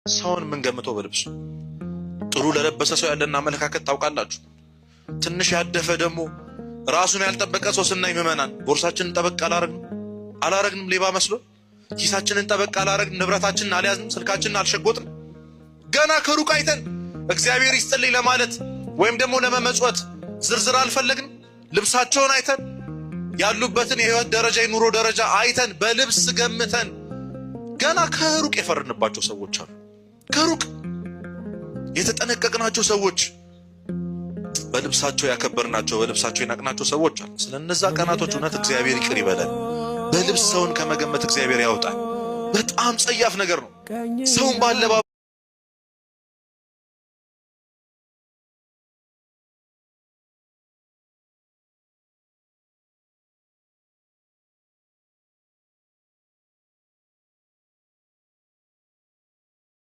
ሰውን የምንገምተው በልብሱ። ጥሩ ለለበሰ ሰው ያለን አመለካከት ታውቃላችሁ። ትንሽ ያደፈ ደግሞ ራሱን ያልጠበቀ ሰው ስናይ ምዕመናን ቦርሳችንን ጠበቅ አላረግንም አላረግንም፣ ሌባ መስሎ ኪሳችንን ጠበቅ አላረግንም፣ ንብረታችንን አልያዝንም፣ ስልካችንን አልሸጎጥንም። ገና ከሩቅ አይተን እግዚአብሔር ይስጥልኝ ለማለት ወይም ደግሞ ለመመጽወት ዝርዝር አልፈለግንም። ልብሳቸውን አይተን ያሉበትን የህይወት ደረጃ የኑሮ ደረጃ አይተን በልብስ ገምተን ገና ከሩቅ የፈረድንባቸው ሰዎች አሉ። ከሩቅ የተጠነቀቅናቸው ሰዎች፣ በልብሳቸው ያከበርናቸው፣ በልብሳቸው የናቅናቸው ሰዎች አሉ። ስለነዛ ቀናቶች እውነት እግዚአብሔር ይቅር ይበለን። በልብስ ሰውን ከመገመት እግዚአብሔር ያውጣል። በጣም ጸያፍ ነገር ነው ሰውን ባለባበሱ።